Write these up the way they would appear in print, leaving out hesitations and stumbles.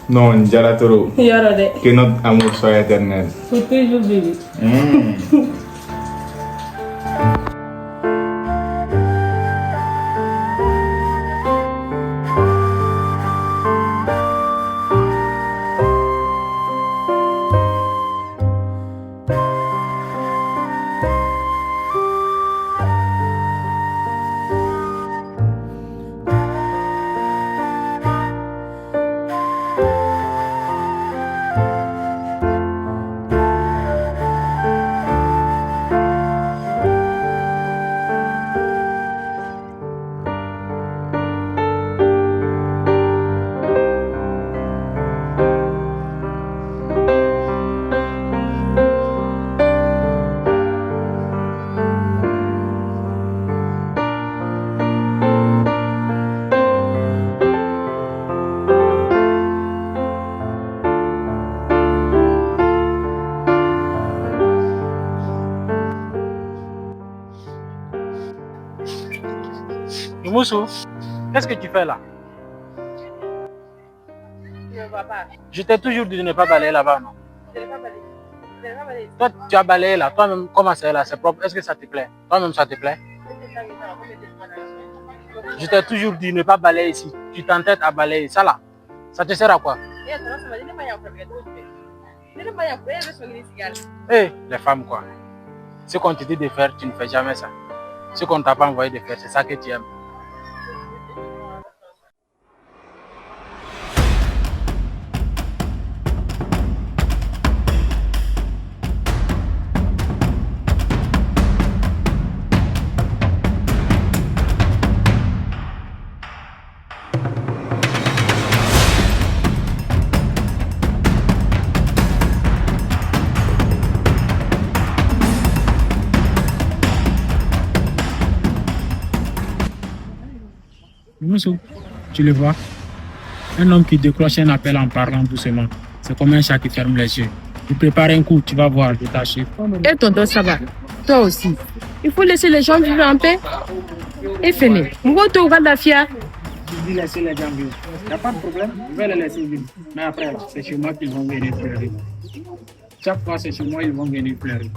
Non, nin diyara trop. Yɔrɔ dɛ. Que notre amour soit éternel. Pour toujours, bébé. Moussou, qu'est-ce que tu fais là? Je ne vois pas. Je t'ai toujours dit de ne pas balayer là-bas, non? Je n'ai pas balayé. Je n'ai pas balayé. Toi, tu as balayé là. Toi-même, comment c'est là? C'est propre. Est-ce que ça te plaît? Toi-même, ça te plaît? Je t'ai toujours dit de ne pas balayer ici. Tu t'entêtes à balayer. Ça là, ça te sert à quoi? Eh, les femmes quoi. Ce qu'on te dit de faire, tu ne fais jamais ça. Ce qu'on t'a pas envoyé de faire, c'est ça que tu aimes. Moussou, tu le vois? Un homme qui décroche un appel en parlant doucement, c'est comme un chat qui ferme les yeux. Il prépare un coup, tu vas voir, détaché. Et tonton, ça va. Toi aussi. Il faut laisser les gens vivre en paix. Et fini. Mɔgɔw t'u ka lafiya. Tu dis laisser les gens vivre. Il n'y a pas de problème, je vais les laisser vivre. Mais après, c'est chez moi qu'ils vont venir pleurer. Chaque fois, c'est chez moi ils vont venir pleurer.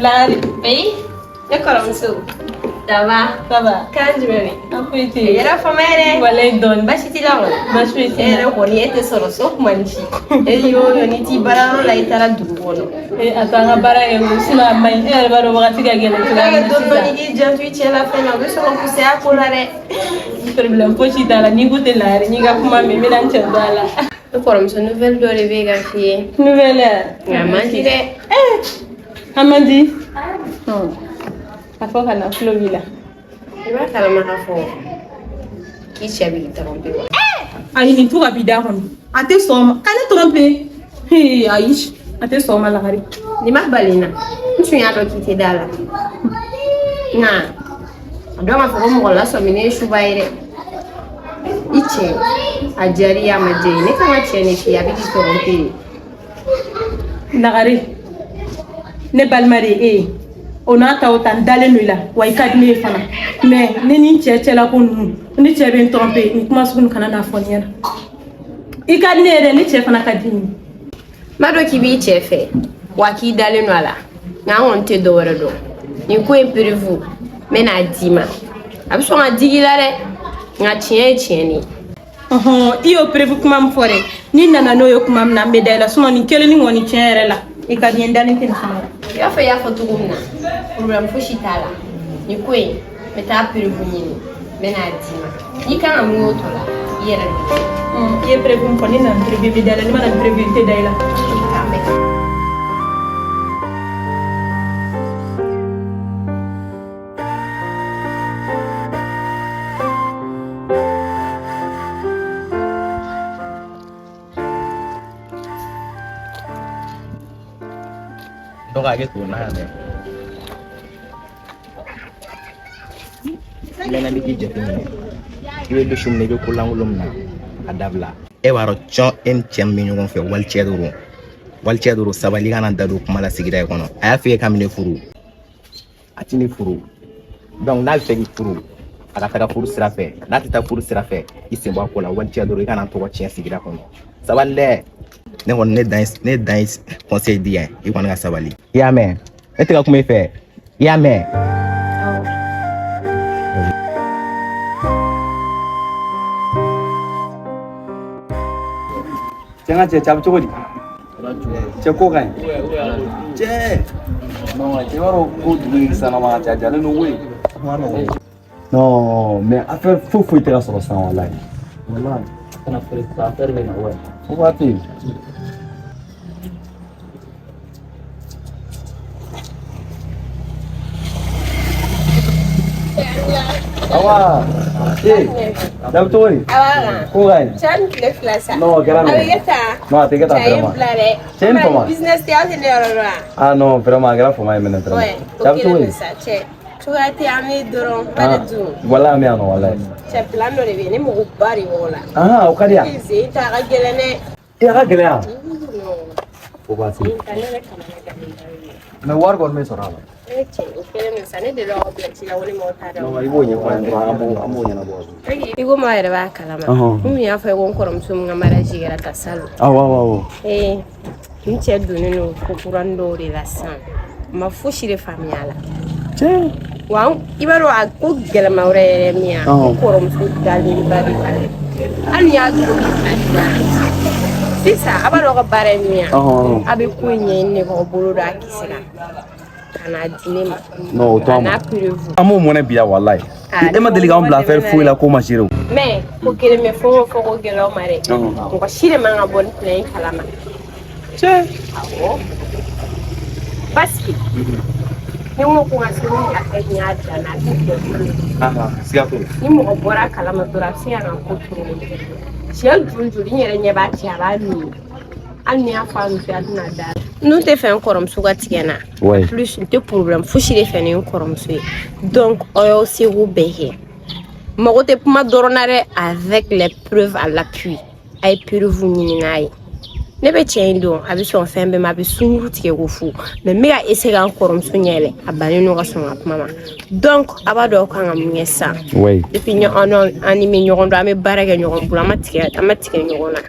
Lari. Oui, Ne kɔrɔmuso. ça va. Ça va. Kan jumɛn bɛ? An foyi tɛ yen. Yɛrɛ fama yɛrɛ. Walayi dɔɔni. Baasi t'i la kɔni? Baasi foyi E tɛ n yɛrɛ na. kɔni e tɛ sɔrɔ so kuma ni si. E yo yo n'i t'i baarayɔrɔ la i taara dugu kɔnɔ. Ee a to an ka baara kɛ ko sinon a man ɲi. E yɛrɛ b'a dɔn wagati ka gɛlɛn cogoya min K'a na kɛ dɔɔni sisan. k'i janto i cɛ la fɛn na o bɛ sɔn ka fisaya ko la dɛ. Problème fosi t'a la n'i ko tɛ lari n'i ka kuma mɛn n bɛna n cɛ don a la. Ne kɔrɔmuso nouvelle dɔ de bɛ yen ka f'i ye. Nouvelle Nka a man di dɛ. A man di. A fɔ ka na tulo b'i la. I b'a kalama k'a fɔ k'i cɛ bɛ k'i tromper wa? Ayi nin to ka b'i da kɔnɔ. A tɛ sɔn o ma. Ka ne tromper. Hee ayi a tɛ sɔn o ma lagare. Nin ma bali n na. N tun y'a dɔn k'i tɛ da la. Nka a dɔn k'a fɔ ko mɔgɔ lasɔminen ye suba ye dɛ. I cɛ a diyara i ye a ma diya i ye ne kan ka tiɲɛ de f'i ye a bɛ k'i tromper. Lagare ne balima de ye e ye o n'a ta o ta n dalen don i la wa i ka di ne ye fana mais ne ni n cɛ cɛla ko ninnu ne cɛ bɛ n tromper nin kuma sugu nin kana n'a fɔ n ɲɛna i ka di ne ye dɛ ne cɛ fana ka di n ye. N b'a dɔn k'i b'i cɛ fɛ wa k'i dalen don a la nka an kɔni tɛ dɔwɛrɛ dɔn nin ko in preuve n bɛn'a d'i ma a bɛ sɔn ka digi i la dɛ nka tiɲɛ ye tiɲɛ de ye. Ɔhɔn i y'o preuve kuma min fɔ dɛ n'i nana n'o ye kuma min na n bɛ da i la sinon nin kelennin kɔni tiɲɛ yɛrɛ la i ka di n ye n dalen tɛ nin fana la. I b'a fɔ i y'a fɔ cogo min na problème fosi t'a la nin ko in n bɛ taa preuve ɲini n bɛn'a d'i ma n'i kan ka mun y'o tɔ la i yɛrɛ de b'o kɛ. I ye preuve min fɔ n'i nana ni preuve ye n bɛ da i la n'i ma na ni preuve ye n tɛ da i la. K'an bɛn. Dɔ ka hakɛ to n'a yan dɛ. N mɛnna n bɛ k'i jateminɛ. I bɛ dusu min na, i bɛ ko lankolon min na, a dabila. E b'a dɔn cɔn e ni cɛ min bɛ ɲɔgɔn fɛ, walicɛ dɔrɔn. Walicɛ dɔrɔn, sabali kana da don kuma la sigida in kɔnɔ. A y'a f'i ye k'a bɛ ne furu. A ti ne furu. Donc n'a bɛ fɛ k'i furu, a ka taga furu sira fɛ. N'a tɛ taa furu sira fɛ, i sen bɔ a ko la. Walicɛ dɔrɔn, i kana n tɔgɔ tiɲɛ sigida kɔnɔ. Sabali dɛ. Ne kɔni ne dan ye conseil di yan, i kɔni ka sabali. I y'a mɛn? Ne tɛ ka kuma i fɛ. I y'a mɛn? Cɛ n ka cɛ, cɛ a bɛ cogo di? Cɛ ko ka ɲi. Cɛ non, cɛ b'a dɔn ko dugu in sanama cɛ a jalen don koyi. Non mais affaire foyi foyi tɛ ka sɔrɔ sisan walayi. Walayi. Kana foyi affaire bɛ na ouais. O waati. Awa. Eh. Da bɛ cogo di? Awa. Ko ka ɲi. Cɛ ni tile fila sa. Non, o kɛra A bɛ mɛnɛ. kɛ tan. Non, a tɛ kɛ tan Cɛ ye n vraiment. bila dɛ. Cɛ ye n fama. Business tɛ aw tɛ ne yɔrɔ dɔn wa? Ah non, vraiment a kɛra fama ye mɛnɛ vraiment. Ouais, Cɛ o a bɛ cogo kɛlen di? don sa cɛ. Cogoya tɛ an bɛ dɔrɔn ba de dun. Walayi an bɛ yan nɔ walayi. Cɛ plan dɔ de bɛ yen, ne mago ba de b'o la. Ah, o ka di yan. I sen ta a ka gɛlɛn dɛ. I a ka gɛlɛn yan. O waati. Sen ta ne yɛrɛ kamana gannen ba ye. Mais wari kɔni bɛ sɔrɔ a la. Ne cɛ o kɛlen don sa, ne delila k'aw bila ci la ko ne m'aw ta dɔn. Non, i b'o ɲɛfɔ an ye dɔrɔn an b'o ɲɛnabɔ. I ko maa yɛrɛ b'a kalama. Ɔhɔn. N kun y'a fɔ ye ko n kɔrɔmuso min ka mariage kɛra ta salon. Awɔ awɔ awɔ. Ee, n cɛ donnen don ko kuranin dɔw de la sisan. N ma fosi de faamuya a la. Cɛ. Wa i b'a dɔn a ko gɛlɛma wɛrɛ yɛrɛ min ye, n kɔrɔmuso dalenba de b'a la. Hali n'i y'a dogo k'i bila sisan, a b'a dɔn aw ka baara ye min ye, Ɔhɔn. a bɛ ko in ɲɛɲini de k'aw bolo don a kisɛ kan ka n'a di ne ma. Non, o to Ka an ma. n'a prévu. An b'o mɔnɛ bi la walayi. Ah, E ma deli k'anw bila affaire foyi la k'o ma gérer o. Mais ko kelen bɛ fo n ko fɔ ko gɛlɛyaw ma dɛ. Ɔhɔn. Mɔgɔ si de man ka bɔ ni plan in kalama. Cɛ. Awɔ. Parce que ni n ko ko ka se ni affaire in y'a dan na, a tɛ bɛn bolo. Ahan, siga t'o la. Ni mɔgɔ bɔra a kalama dɔrɔn, a bɛ se ka na ko turu. Siɲɛ joli joli n yɛrɛ ɲɛ b'a cɛ a b'a min. Hali ni y'a fɔ a muso ye, a tɛna da la. N'u tɛ fɛ n kɔrɔmuso ka tigɛ n na. Ouais. Plus n tɛ problème fosi de fɛ ni n kɔrɔmuso ye. Donc aw y'aw seko bɛɛ kɛ. Mago tɛ kuma dɔrɔn na dɛ, avec les preuves à l'appui. A ye preuve ɲini n'a ye. Ne bɛ cɛ in dɔn, a bɛ sɔn fɛn bɛɛ ma, a bɛ sunkuru tigɛ ko fu. Mais n bɛ ka essayer ka n kɔrɔmuso ɲɛ yɛlɛ, a bannen don ka sɔn ka kuma ma. Donc a b'a dɔn aw kan ka mun kɛ sisan. Ouais. Depuis an ni bɛ ɲɔgɔn dɔn, an bɛ baara kɛ ɲɔgɔn bolo, an ma tigɛ ɲɔgɔn na.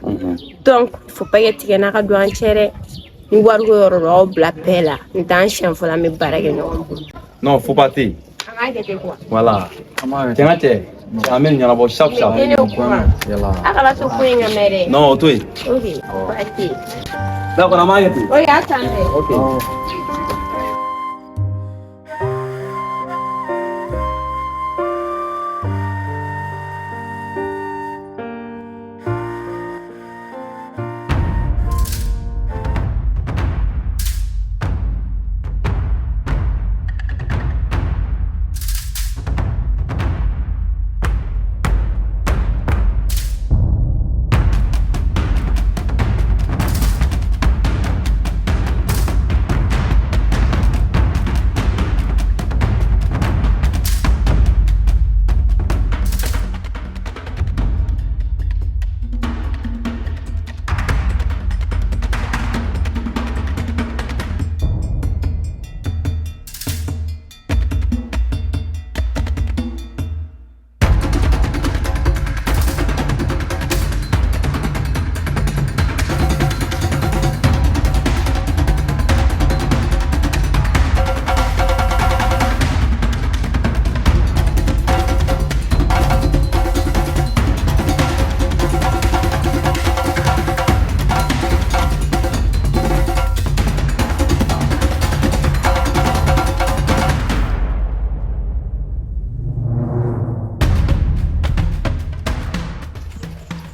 Donc faut pas que tigɛ n'a ka don an cɛ dɛ. Ni wariko yɔrɔ dɔ, aw bila bɛɛ la. N t'an siɲɛ fɔlɔ an bɛ baara kɛ ɲɔgɔn bolo. Non, faut pas te. An k'a kɛ ten quoi. Voilà. Cɛ n ka cɛ, an bɛ nin ɲɛnabɔ sharp sharp. Mais tenez au courant. Yala. A kana to ko in ka mɛn dɛ. Non, o to yen. Ok, baasi tɛ yen. D'accord, an b'a kɛ ten. Ok, a t'an bɛn. Ok.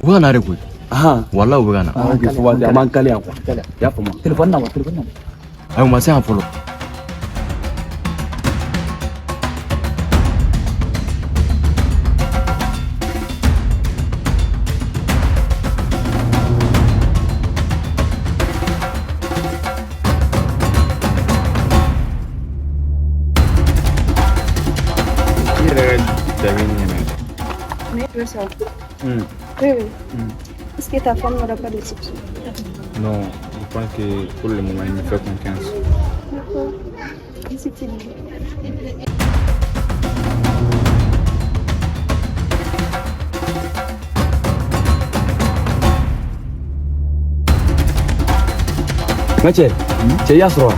U bɛ ka na de koyi. Ahan. Walayi u bɛ ka na. Ah, ok, fo waati an b'an kale yan quoi. I y'a faamu. Téléphone na wa, téléphone na. Ayi u ma se yan fɔlɔ. I yɛrɛ ka jabi Oui, c'est ok. Oui, oui. Est-ce que ta femme n'aura pas de soupçons? Non, je pense que pour le moment, il me fait confiance. D'accord. Et c'était lui. N ka cɛ, cɛ i y'a sɔrɔ wa?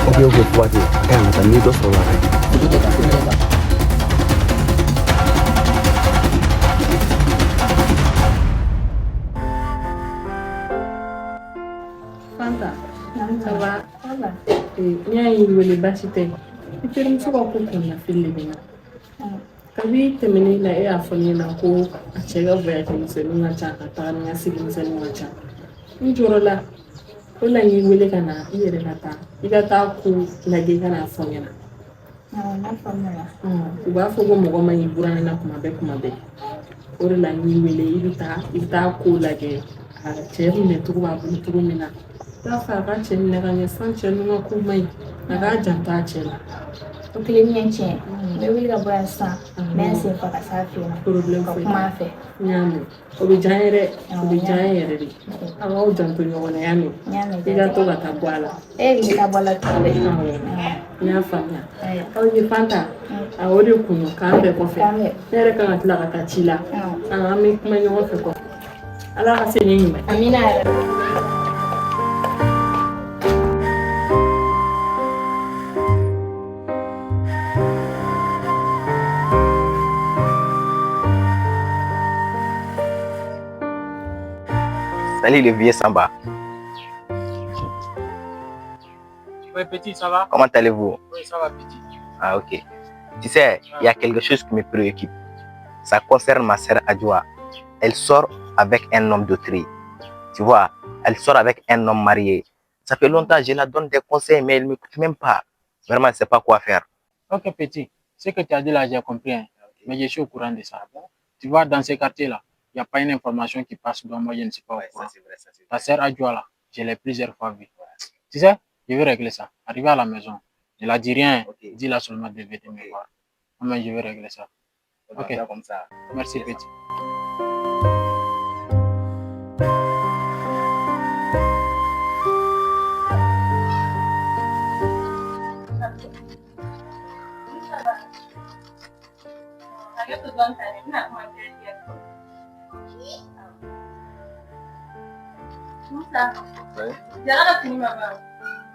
Ok, ok, fuwa tɛ a ka ɲi ka taa n'i ye dɔ sɔrɔ o la a ka ɲi. Fanta, ça va? N y'a y'i wele baasi tɛ. I terimuso ka ko kɔnɔna fili de bɛ n na. Kabi tɛmɛnen na e y'a fɔ ne ɲɛna ko a cɛ ka voyage misɛnninw ka ca, ka taga ni ka segin misɛnninw ka ca. N jɔrɔ la, o la n y'i wele ka na i yɛrɛ ka taa i ka taa ko lajɛ i ka n'a fɔ n ɲɛna. U b'a fɔ ko mɔgɔ man ɲi buranna na kuma bɛɛ kuma bɛɛ. O de la n y'i wele i bɛ taa i bɛ taa ko lajɛ a cɛ minɛ cogo b'a bolo cogo min na. I b'a fɔ a ka cɛ minɛ ka ɲɛ san cɛ ninnu ka ko man ɲi a k'a janto a cɛ la. O kelen ye tiɲɛ n bɛ wuli ka bɔ yan sisan n bɛ n sen fa ka s'a fɛ yen nɔ Problème ka foyi kuma t'a a fɛ. N y'a mɛn o bɛ diya n ye dɛ o bɛ diya n ye yɛrɛ de a b'aw janto ɲɔgɔn na y'a mɛn N y'a mɛn. I ka to ka taa bɔ a la. E bɛ taa bɔ a la tuma bɛɛ. N y'a faamuya aw ye Fanta a o de kun don k'an bɛɛ kɔfɛ ne yɛrɛ kan ka tila ka taa ci la an bɛ kuma ɲɔgɔn fɛ kɔfɛ ala ka se ni ɲuman ye. Amina yɛrɛ. Salut le vieux Samba. Oui, petit, ça va? Comment allez-vous? Oui, ça va, petit. Ah, ok. Tu sais, il y a quelque chose qui me préoccupe. Ça concerne ma sœur Adjoa. Elle sort avec un homme d'autrui. Tu vois, elle sort avec un homme marié. Ça fait longtemps, je la donne des conseils, mais elle ne m'écoute même pas. Vraiment, elle ne sait pas quoi faire. Ok, petit. Ce que tu as dit là, j'ai compris, hein. Mais je suis au courant de ça. Tu vois, dans ces quartiers-là, il n'y a pas une information qui passe dont moi, je ne suis pas au courant. Ta sœur Adjoa, là, je l'ai plusieurs fois vue. Tu sais, je vais régler ça. Arrivé à la maison, ne la dis rien. Dis-la seulement de venir me voir. Mais je vais régler ça. Ok. Comme ça. Merci, petit. Hakɛ to dɔɔni ta dɛ, n bɛna kuma teri kɛ. Musa, Jara ka fini ma ban.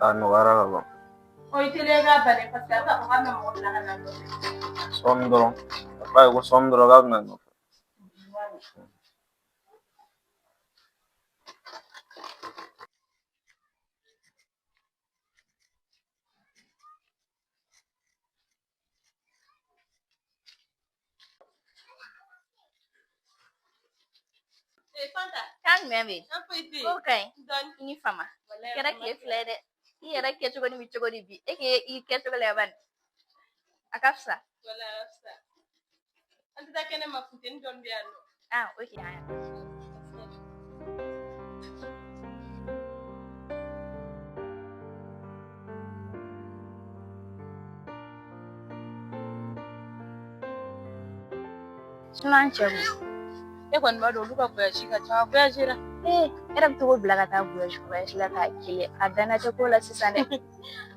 A nɔgɔyara ka ban. Ɔ i teliya i k'a ban dɛ parce que a bɛ k'a fɔ k'a bɛna mɔgɔ bila ka na a nɔfɛ. Sɔɔni dɔrɔn. A f'a ye ko sɔɔni dɔrɔn k'a bɛna nɔfɛ. Ee Fanta. Kan jumɛn bɛ yen? An foyi tɛ yen. Ko ka ɲi. Dɔɔni. I ni fama. Walayi Kɛra fama tile tɛ. fila ye dɛ. I yɛrɛ kɛcogo ni bi cogo di bi? E k'e i kɛcogo la bani. A ka fisa. Walayi a ka fisa. An tɛ taa kɛnɛ ma funteni dɔɔni bɛ yan nɔ. Ah, ok. Sinon an cɛ kun. E kɔni b'a dɔn olu ka voyage ka ca voyage la. Ee, e yɛrɛ bɛ to k'o bila ka taa voyage voyage la k'a kelen. A danna tɛ ko la sisan dɛ.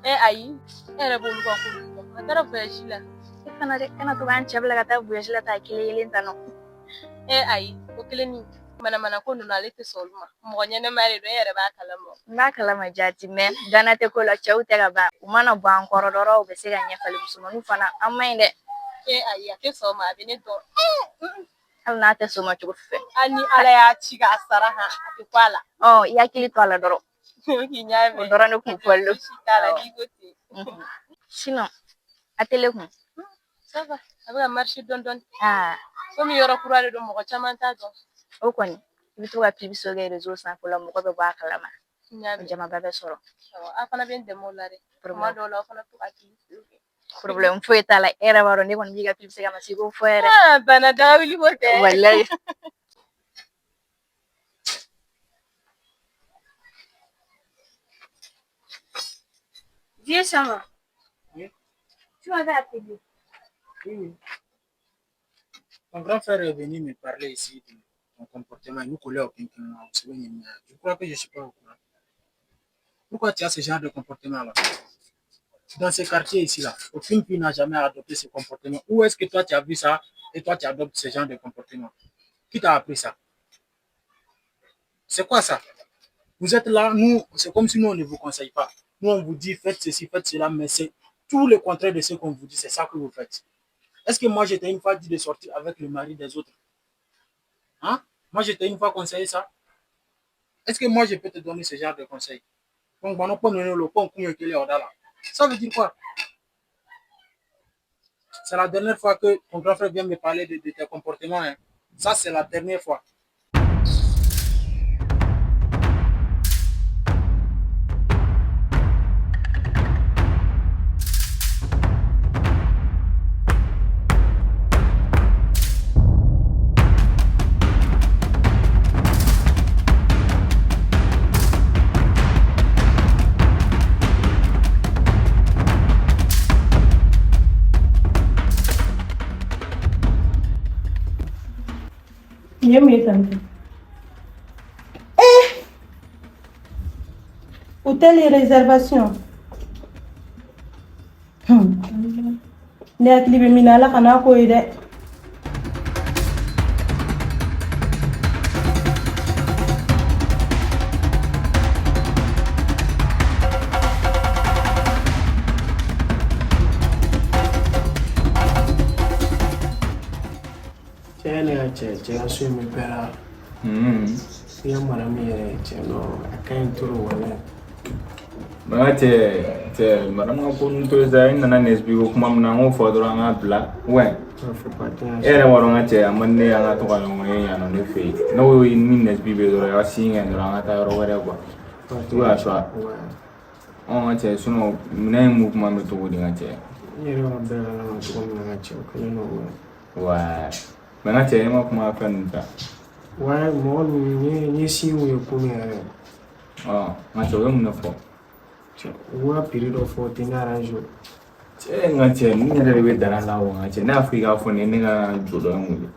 E ayi, e yɛrɛ b'olu ka ko ninnu dɔn. A taara voyage la. E fana dɛ, kana to k'an cɛ bila ka taa voyage la k'a kelen kelen tan nɔ. E ayi, o kelen ni manamana ko ninnu ale tɛ sɔn olu ma. Mɔgɔ ɲɛnɛma de don, e yɛrɛ b'a kalama. N b'a kalama jaati mɛ danna tɛ ko la cɛw tɛ ka ban. U mana bɔ an kɔrɔ dɔrɔn u bɛ se ka ɲɛfɔli musomaninw fana an man ɲi dɛ. E ayi, a tɛ sɔn o ma, a bɛ ne dɔn. Hali n'a tɛ sɔn o ma cogo fɛ. Hali ni Ala y'a ci k'a sara han, a tɛ ku a la. Ɔ i hakili to a la dɔrɔn. Ok, n y'a O mɛn. dɔrɔn de kun fɔlen don. Baasi t'a la n'i ko ten. Sinon, a tele kun. Ça va, a bɛ ka marcher dɔɔni dɔɔni. Aa Komi yɔrɔ kura de don, mɔgɔ caman t'a dɔn. o kɔni i bɛ to ka publicité kɛ réseau sanfɛ o la mɔgɔ bɛ bɔ a kalama. N y'a mɛn. Jamaba bɛ sɔrɔ. Awɔ, aw fana bɛ n dɛmɛ o la dɛ. Tuma Problème dɔw la aw fana bɛ to ka publicité kɛ. problème foyi t'a la. E yɛrɛ b'a dɔn ne kɔni b'i ka publicité kama siko fɔ yɛrɛ. Ah, bana daga wuli ko tɛ. Walayi. Vieux Sama, Oui. tu m'avais appelé. Oui, oui. Ton grand frère est venu me parler ici de ton comportement. Il nous collait au quinquennat. Je crois que je ne suis pas au courant. Pourquoi tu as ce genre de comportement-là? Dans ces quartiers ici-là, aucune fille n'a jamais adopté ce comportement. Où est-ce que toi tu as vu ça et toi tu adoptes ce genre de comportement? Qui t'a appris ça? C'est quoi ça? Vous êtes là, nous, c'est comme si nous on ne vous conseille pas. Nous on vous dit faites ceci, faites cela, mais c'est tout le contraire de ce qu'on vous dit, c'est ça que vous faites. Est-ce que moi j'étais une fois dit de sortir avec le mari des autres? Hein? Moi j'étais une fois conseillé ça? Est-ce que moi je peux te donner ce genre de conseils? Ça veut dire quoi? C'est la dernière fois que ton grand frère vient me parler de tes comportements. Hein. Ça, c'est la dernière fois. Nin ye mun ye tantie? Eh! Hôtel et réservation. Ne hakili bɛ min na Ala kan'a k'o ye dɛ. Cɛ ne ka cɛ ka so in bɛ bɛɛ la. I ka mara min yɛrɛ cɛ nɔ a ka ɲi trop walayi. Nka cɛ madame ka ko ninnu to yen sa, i nana nin expliquer kuma min na an k'o fɔ dɔrɔn an k'a bila. Ouais. E yɛrɛ b'a dɔn n ka cɛ a man di ne ye an ka to ka ɲɔgɔn ye yan nɔ ne fɛ yen. Ne ko ni Nesby bɛ dɔrɔn i ka sin kɛ dɔrɔn an ka taa yɔrɔ wɛrɛ quoi. Tu vois ça? Ɔ n ka cɛ sinon minɛn in mouvement bɛ cogo di n ka cɛ? N yɛrɛ b'a bɛɛ kalama cogo min na n ka cɛ o kɛlen don wa. Ouais. Mais n ka cɛ e ma kuma fɛn ninnu ta. Ouais, mɔgɔ ninnu n ye signe ye kunun yɛrɛ. Ɔ n ka cɛ o ye mun de fɔ? U ka prix dɔ fɔ o tɛ ne arrange o. Cɛ n ka cɛ nin yɛrɛ de bɛ dara la o n ka cɛ ne y'a fɔ i k'a fɔ ne ye ne ka jɔdɔ in wele.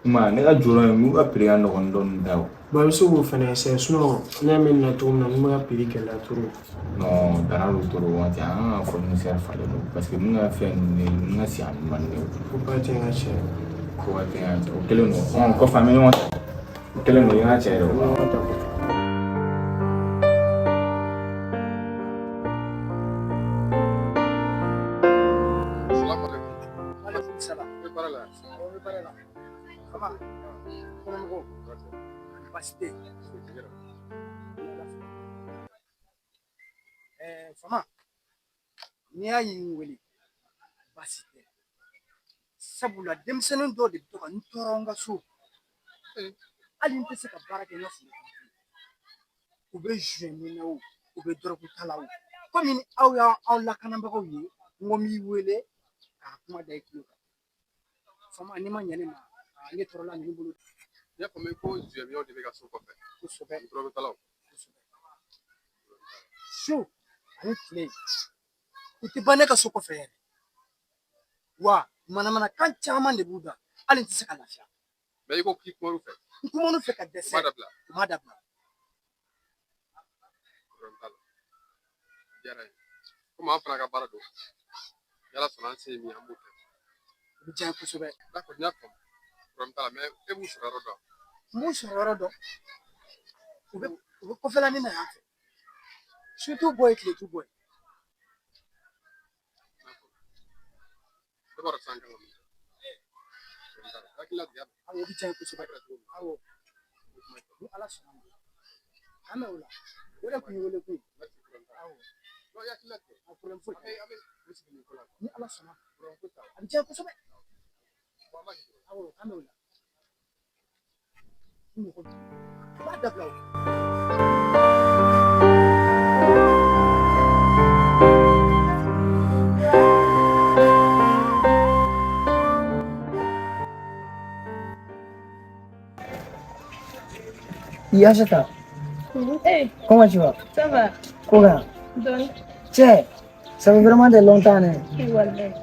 I m'a ye ne ka jɔdɔ in n'u ka prix ka nɔgɔn dɔɔni ta o. Bon i bɛ se k'o fana essayer sinon ne ɲɛ bɛ nin na cogo min na ninnu bɛ ka prix gɛlɛya trop. Non dara don trop n ka cɛ an kan ka fournisseur falen don parce que ninnu ka fɛn ninnu ninnu ka si a man di ne ye. Ko ba tɛ n ka cɛ. Ko ba tɛ n ka cɛ o kelen don ɔ kɔfɛ an bɛ ɲɔgɔn ta o kelen don i ka cɛ yɛrɛ o. Fama, n'i y'a ye n wele baasi tɛ sabula denmisɛnnin dɔw de bɛ to ka n tɔɔrɔ n ka so hali n tɛ se ka baara kɛ n ka foro kɔnɔ u bɛ min na o u bɛ dɔrɔgu ta la o komi aw y'anw lakanabagaw ye n ko n b'i wele k'a kuma da i tulo kan Fama n'i ma ɲɛ ne ma ne tɔɔrɔla ninnu bolo. N y'a faamu ko zuyɛminɛw de bɛ ka so kɔfɛ. Kosɛbɛ. Dɔrɔgutalaw. Kosɛbɛ. Su ani tile u tɛ ban ne ka so kɔfɛ yɛrɛ wa manamanakan caman de b'u da hali n tɛ se ka lafiya. Mais i ko k'i kumar'u fɛ. N kumar'u fɛ ka dɛsɛ. U m'a dabila. U m'a dabila. Problème t'a la. A diyara n ye. Komi an fana ka baara don. Ni Ala sɔnna an se ye min ye an b'o kɛ. O bɛ diya n ye kosɛbɛ. D'accord n y'a faamu. Problème t'a la mais e b'u sɔrɔ yɔrɔ dɔn. N b'u sɔrɔ yɔrɔ dɔn. U bɛ kɔfɛla na yan fɛ. Su t'u bɔ yen tile t'u bɔ yen. Ne b'a dɔn sisan an kan ka min kɛ. Hakili latigɛ. Awɔ o bɛ diya n ye kosɛbɛ. Awɔ ni Ala sɔnna ma. An bɛ o la. O de tun ye wele kun ye. Awɔ. A problème foyi t'a la. Ni Ala sɔnna ma. A bɛ diya n ye kosɛbɛ. Awɔ an bɛ o la. N mago bɛ. U b'a dabila o. Yachata, Hey, comment tu vas? Ça va. Koga. Donc, Tiens, ça fait vraiment de longtemps. Hein? Wallahi.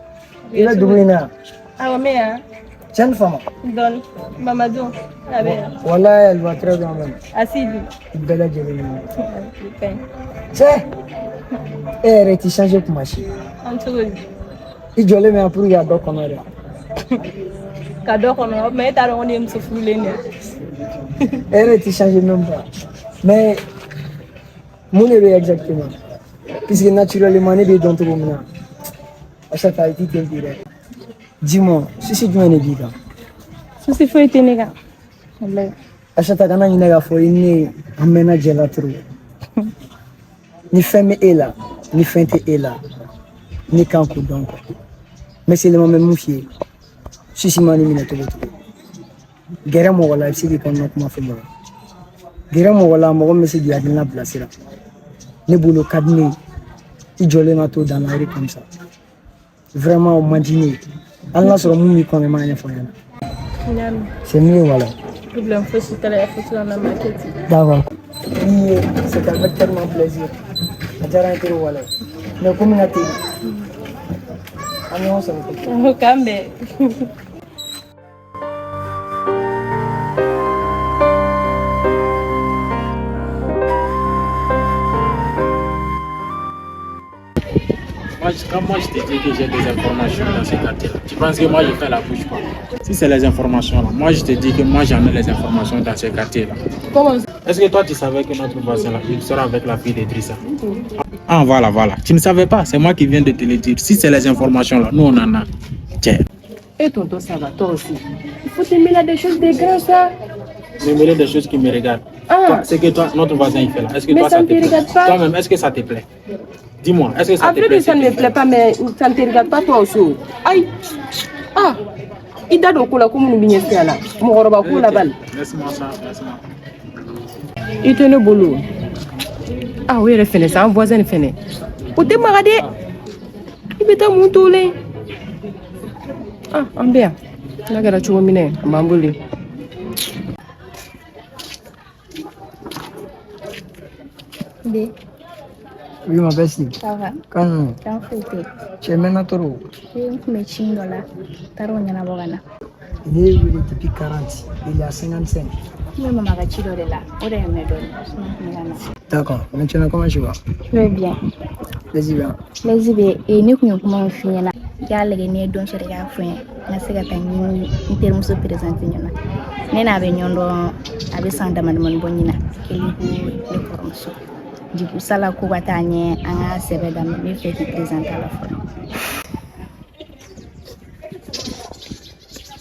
I bɛ dugu in na. Awɔ, mais hein. Cɛ ni fama. Dɔɔni. Mamadou, a bɛ yan. Walayi, elle va très bien même. Asidi. Bɛɛ lajɛlen ɲɛna. Cɛ, e yɛrɛ ti changer kuma si. An cogo di? I jɔlen bɛ yan pour que ka dɔ kɔnɔ de. Ka dɔ kɔnɔ, mais e t'a dɔn ko ne ye muso furulen de ye. E yɛrɛ ti changer même pas. Mais mun de bɛ exactement? Puisque naturellement ne b'i dɔn cogo min na. Aïssata, i ti ten bi dɛ. Dis-moi, souci jumɛn de b'i kan? Souci foyi tɛ ne kan. Walayi. Aïssata, kana ɲinɛ k'a fɔ i ni ne an mɛnna jɛ la trop. Ni fɛn bɛ e la, ni fɛn tɛ e la, ne kan k'o dɔn quoi. Mais seulement n bɛ mun f'i ye, souci ma n'i minɛ cogo o cogo. Gɛrɛ mɔgɔ la i bɛ se k'i kɔnɔna kuma fɔ mɔgɔ. Gɛrɛ mɔgɔ la mɔgɔ min bɛ se k'i hakilina bilasira. Ne bolo ka di ne ye. I jɔlen ka to dans la rue comme ça. Vraiment o man di ne ye. Hali n'a sɔrɔ mun b'i kɔnɔ i m'a ɲɛfɔ n ɲɛna. N y'a mɛn. C'est mieux voilà. Problème fosi t'a la, fosi la ma kɛ ten. D'accord. Oui, c'est avec tellement plaisir. A diyara n ye trop walayi. Mais komi n ka teli. An bɛ ɲɔgɔn sɔrɔ kɔfɛ. K'an bɛn. Moi, quand moi je te dis que j'ai des informations dans ce quartier-là, tu penses que moi je fais la bouche quoi? Si c'est les informations là, moi je te dis que moi j'en ai les informations dans ce quartier-là. Comment ça? Est-ce que toi tu savais que notre voisin là, il sera avec la fille d'Idrissa? Ah voilà, voilà. Tu ne savais pas, c'est moi qui viens de te le dire. Si c'est les informations là, nous on en a. Tiens. Et tonton, ça va, toi aussi. Il faut te mêler à des choses des grands, ça. Me mêler des choses qui me regardent. Ah. Toi, c'est que toi, notre voisin il fait là. Est-ce que Mais toi ça ça ne te te plaît? regarde pas. Toi-même, est-ce que ça te plaît? Dis-moi, est-ce que ça À te vrai plaît? dire, ça ne me plaît pas, mais ça ne te regarde pas toi aussi. Aïe. Ah. I da don ko la ko minnu bɛ ɲɛsin a la mɔgɔkɔrɔba ko la bali. Laisse-moi ça, laisse-moi. I tɛ ne bolo. Ah, o yɛrɛ fɛnɛ sa, an voisin nin fɛnɛ o tɛ maga dɛ. I bɛ taa mun t'o la yen? Ah, an bɛ yan n'a kɛra cogo min na a b'an bolo yen. B. Oui, ma bestie. Ça va? Kan, Kan foyi tɛ yen. cɛ mɛnna trop. N kun bɛ ci dɔ la, n taara o ɲɛnabɔ ka na. Ne ye wele depuis 40, il y a 55. N bɛ mama ka ci dɔ de la, o de ye n mɛn dɔɔnin, sinon n kun bɛ ka na. D'accord. Maintenant, comment tu vas? Je vais bien. Vas-y, bien. Lezi bɛ ne kun ye kuma min f'i ɲɛna, i k'a lajɛ n'i ye don sɔrɔ i k'a fɔ n ye, n ka se ka taa n terimuso présenter ɲɛna. Ne n'a bɛ ɲɔgɔn dɔn, a bɛ san dama damani bɔ ɲina, kelen ko ne kɔrɔmuso. Du sala ko ka taa ɲɛ, an ka sɛbɛ daminɛ, n bɛ fɛ k'i présenter a la fɔlɔ.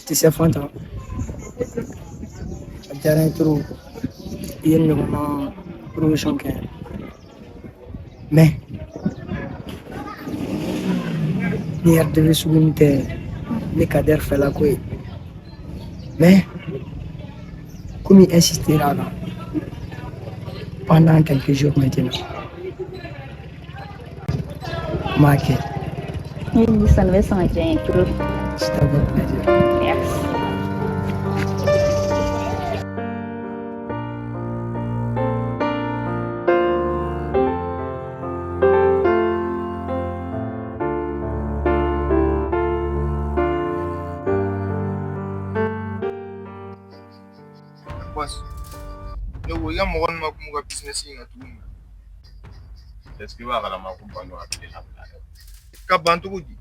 Tu sais, Fanta, a diyara n ye trop. I ye nin ɲɔgɔnna promotion kɛ. Mais, ni RDV sugu min tɛ ne Kader fɛla ko ye. Mais, komi i insistera a kan pendant quelques jours maintenant, n b'a kɛ. Ne ni sɔn bɛ sɔn ka diya n ye trop. C'est avec plaisir. Merci. Boss, ne ko i ka mɔgɔ ninnu ma kuma u ka business in kan tuguni. Est-ce que i b'a kalama ko Banu a tile labila dɛ? Ka ban cogo di?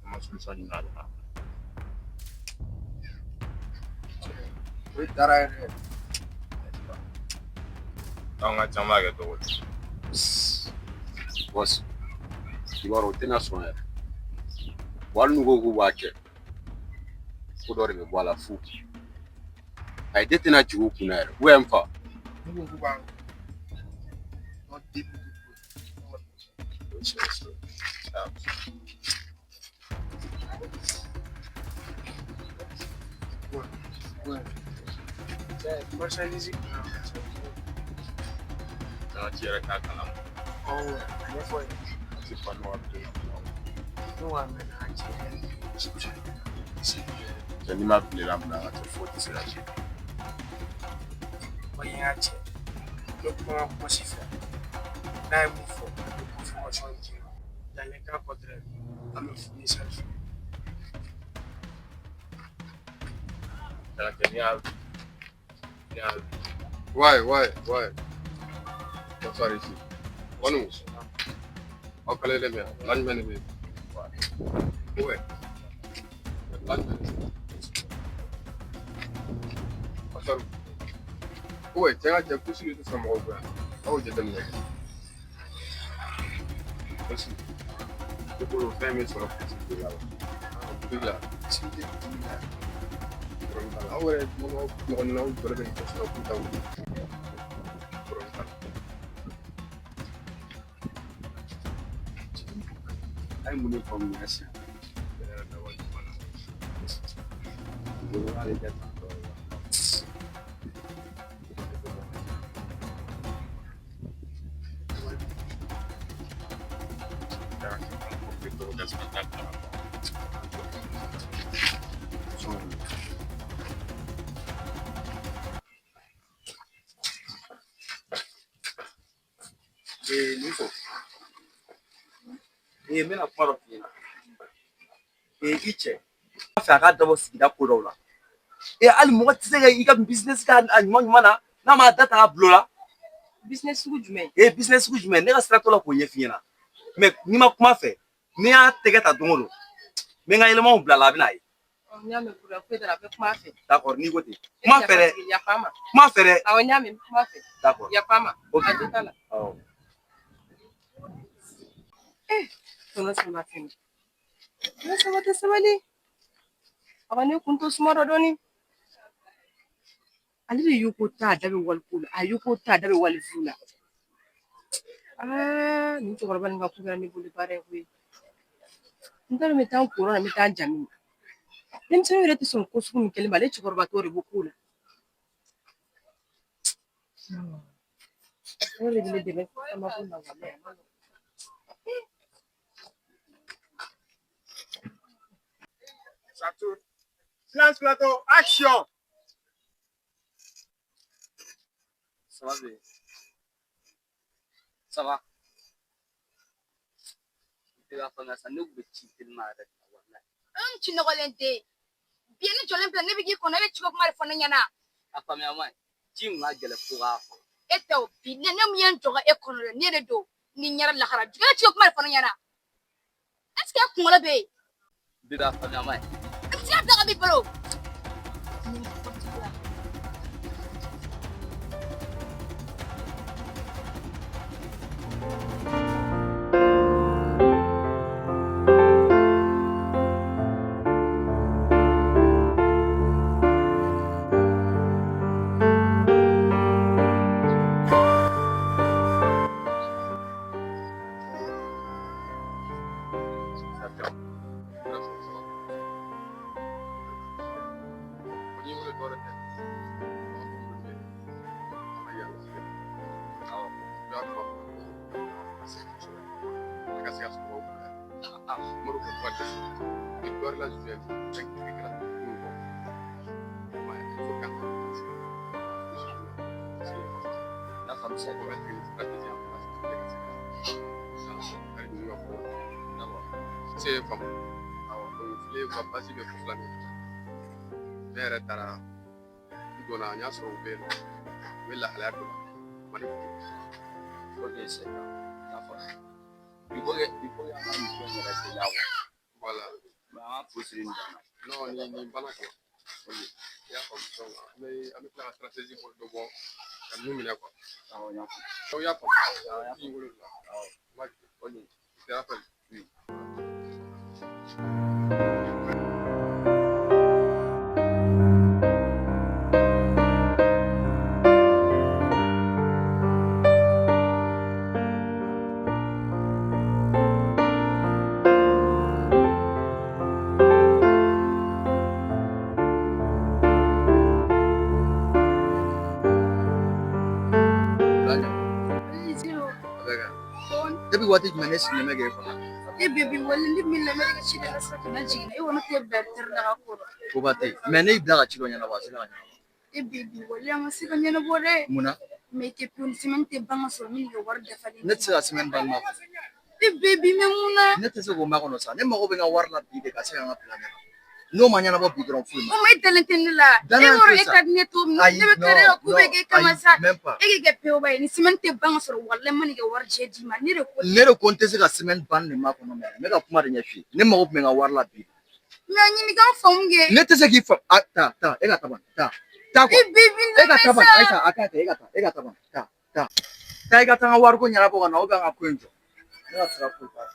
An ma solution ɲini a la. O ye dara yɛrɛ. Anw ka can b'a kɛ cogo di? Boss, i b'a dɔn o tɛna sɔn yɛrɛ. Wa hali n'u ko k'u b'a kɛ, ko dɔ de bɛ bɔ a la fu. Ayi, ne tɛna jigin u kunna yɛrɛ. U n fa. N'u ko k'u b'a début. Marchandise An ci yɛrɛ t'a kalama. Awɔ, a ɲɛfɔ ye. Parce que Banu a tile labila. Ne ko a mɛnna a cɛ. Cɛ n'i ma tile labila an ka cɛ foyi tɛ se ka kɛ. Wa n y'a cɛ. Ne kuma bosi fɛ. N'a ye mun fɔ, a bɛ confirmation di. Dans le cas contraire, an bɛ fournisseur fɛ. Ouais, ouais, ouais. Bonsoir ici. Wanu. Aw kale le mɛ la jumɛn de bɛ yen? Ouais. La jumɛn de bɛ yen? Bonsoir. Ouais, cɛ ka cɛ kusi de tɛ sɔn mɔgɔw bonya. Aw jateminɛ kɛ. Kusi. Ne bolo fɛn bɛ sɔrɔ kusi de la. Butigi la. Kusi tɛ butigi la. Aw yɛrɛ mɔgɔ mɔgɔ n'aw jɔlen bɛ nin sɔrɔ k'u ta wuli. A ye mun de faamuya sisan? Ale tɛ tan tɔ. Ee nin fɔ ee n bɛna kuma dɔ f'i ɲɛna. Ee i cɛ a fɛ a k'a dabɔ sigida ko dɔw la. Ee hali mɔgɔ tɛ se ka i ka business kɛ a ɲuman ɲuman na n'a m'a da ta k'a bila o la. Business sugu jumɛn? Ee business sugu jumɛn? Ne ka sira t'o la k'o ɲɛf'i ɲɛna. Mais n'i ma kuma fɛ, n'i y'a tɛgɛ ta don o don, n bɛ n ka yɛlɛmaw bila a la, a bɛ n'a ye. N y'a mɛn problème foyi t'a la, a bɛ kuma fɛ. D'accord, n'i ko ten. Kuma fɛ dɛ. Yafa n ma. Kuma fɛ dɛ. Awɔ, n y'a mɛn, kuma fɛ. D'accord. Yafa n ma. Ok. A jo t'a la. Awɔ. Tɔnɔ sama fɛnɛ. Tɔnɔ sama tɛ sabali. A ka ne kun to suma dɔ dɔɔni. Ale de y'o ko ta a da bɛ waliko la, a y'o ko ta a da bɛ wali fu la. Aa, nin cɛkɔrɔba nin ka ko kɛra ne bolo baara ye koyi. N t'a dɔn n bɛ taa n ko yɔrɔ la, n bɛ taa n ja min. Denmisɛnninw yɛrɛ tɛ sɔn ko sugu min kɛli ma, ale cɛkɔrɔbatɔ de b'o k'o la. Ala de bɛ ne dɛmɛ sama ko la walayi a ma nɔgɔn. Ça tourne. Silence plateau, action! Ça va bien. Ça va. I b'a faamuya sa, ne kun bɛ ci teliman yɛrɛ de la walayi. N ci nɔgɔlen tɛ bi ne jɔlen filɛ, ne bɛ k'i kɔnɔ, e bɛ ciko kuma de fɔ ne ɲɛna. A faamuya man ɲi. Ci in kun ka gɛlɛn fo k'a fɔ. E tɛ o bi ne mun ye n jɔ ka e kɔnɔ dɛ, ne de don ni ɲɛra lahara jugu, e ciko kuma de fɔ ne ɲɛna. Est ce que e kunkolo bɛ yen? Bi a faamuya man ɲi. E bɛ se ka bila ka b'i bolo. Basi bɛ ko filanan ne yɛrɛ taara n donna n y'a sɔrɔ u bɛ yen nɔ, u bɛ lahalaya dɔ la ma ne Ok, c'est bon. N y'a faamu. Il faut que an ka nin ko in yɛrɛ teliya quoi. Voilà. Mais an ka fu siri nin dan na. Non, nin banna ka ban. Ok. I y'a faamu, donc an bɛ tila ka stratégie dɔ bɔ ka ninnu minɛ quoi. Awɔ, n y'a faamu. Aw y'a faamu? Awɔ, n y'a Bi wolonwula. Awɔ. Ma Ok. je te rappelle. Oui. Depuis waati jumɛn ne sigilen bɛ k'e kɔnɔ? E bɛ wale ne min lamɛn ka ci de la sisan ka na jigin e kɔni tɛ bila teri la ka kɔrɔ. Koba tɛ yen. Mais ne y'i bila ka ci dɔ ɲɛnabɔ, a sera ka ɲɛnabɔ. E bɛ wale an ma se ka ɲɛnabɔ dɛ. Mun na? Mais i tɛ pewu, semaine tɛ ban ka sɔrɔ min ka wari dafalen. Ne tɛ se ka semaine ban makɔnɔ. E bɛ bi mɛ mun na? Ne tɛ se k'o makɔnɔ sa. Ne mago bɛ n ka wari la bi de ka se ka n ka plan ɲɛnabɔ. N'o ma ɲɛnabɔ bi dɔrɔn foyi ma. O ma e dalen tɛ ne la. E Danaya b'a dɔn tɛ e sa. ka di ne cogo min na. Ayi, Ne bɛ non, kɛnɛ ko bɛɛ non, k'e kama ayi, sa. même pas. E k'i kɛ pewu ye. Ni semaine tɛ ban ka sɔrɔ walahi n ma nin kɛ wari jɛ d'i ma. Ne de ko. Ne de ko n tɛ se ka semaine ban nin makɔnɔ mɛ n bɛ ka kuma de ɲɛf'i ye. Ne mago tun bɛ n ka wari la bi. Mais ɲininka n faamu kɛ. Ne tɛ se k'i fa a ta ta e ka taa ban ta taa I bi bi e ka taa ban Ayisa a ka ɲi e ka taa e ka taa ban taa taa taa i ka taa n ka wariko ɲɛnabɔ ka na ou bien an ka ko in jɔ. Ne ka sira foyi t'a la.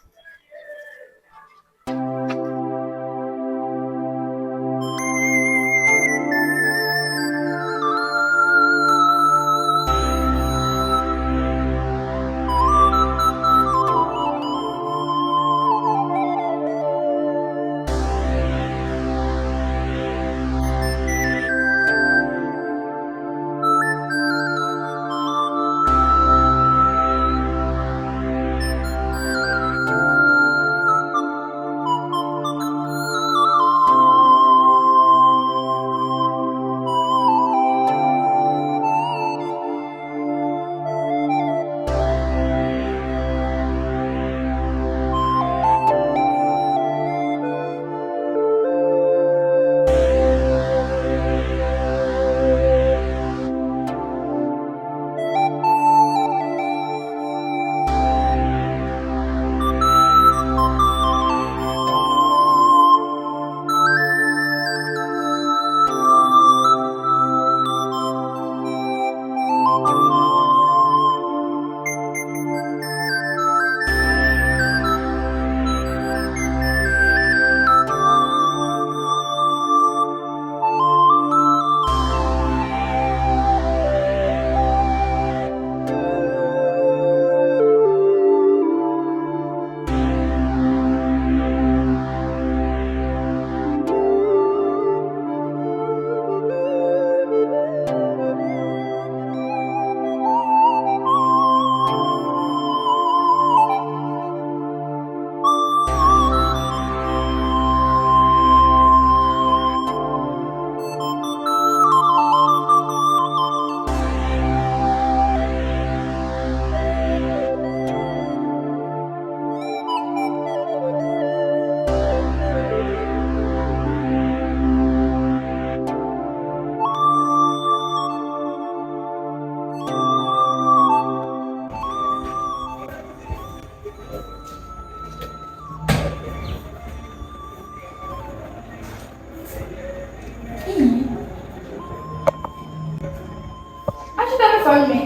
Aïcha bɛ fan jumɛn?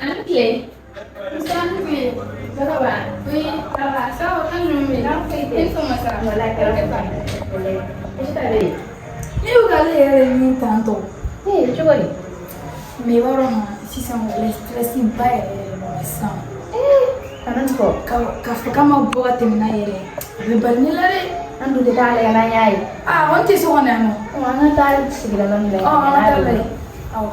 Ani tile. Musa ni tile. Ça va? Oui, ça va. Ça va, kan jumɛn bɛ yen? E ni sɔgɔma sa. Wala, kɛra tɛ ban. Aïcha bɛ yen. Ne y'o k'ale yɛrɛ de ɲini tantɔ. Ee, cogo di? Mais i b'a dɔn sisan walahi stress ba yɛrɛ yɛrɛ de bɛ sisan. Kana nin fɔ. K'a fɔ k'a ma bɔ ka tɛmɛ n'a yɛrɛ ye. A bɛ bali ne la dɛ. An dun tɛ taa lajɛ n'an y'a ye. Aa an tɛ so kɔnɔ yan nɔ. An ka taa sigida la nin lajɛ. Ɔ an ka taa lajɛ. Awɔ.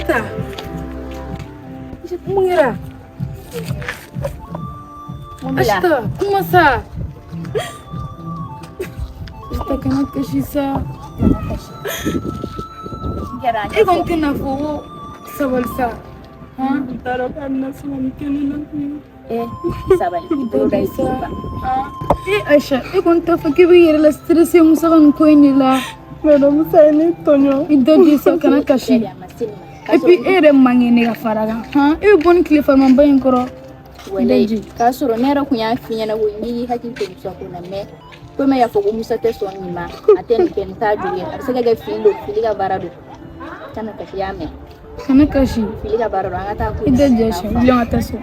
Ta. Mun kɛra? Aïcha, kuma sa. Aïcha, kana kasi sa. E kɔni tɛna fɔ ko sabali sa. N t'a dɔn k'a bɛna se ka nin kɛ ne la koyi. Sabali, i bolo da i sen kan. E Aïcha, e kɔni t'a fɔ k'i b'i yɛrɛ la stressé Musa ka nin ko in de la. Mais non, Musa ye ne tɔɲɔ. I da di sa, kana kasi. Et puis e yɛrɛ man kɛnɛ ka fara kan. Han, e bɛ bɔ ni tile farimanba in kɔrɔ. Walayi, k'a sɔrɔ ne yɛrɛ kun y'a f'i ɲɛna ko n'i y'i hakili to Musa ko la, mais komi y'a fɔ ko Musa tɛ sɔn nin ma, a tɛ nin kɛ, nin t'a jogo ye, a bɛ se ka kɛ fili don, fili ka baara don. Kana kasi, y'a mɛn? Kana kasi. Fili ka baara don, an ka taa ko. I da di Aïcha, wuli an ka taa so.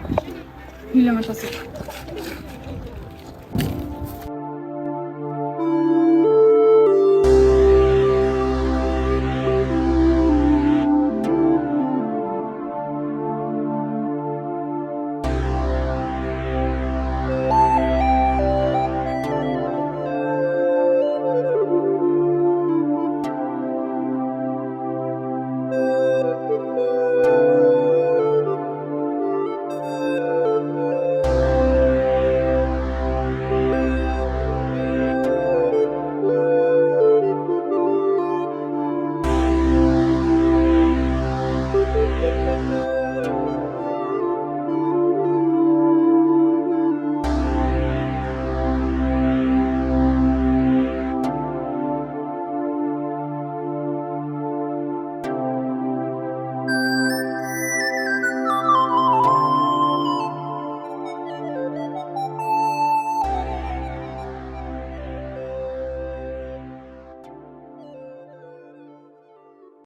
Wuli an ka taa so.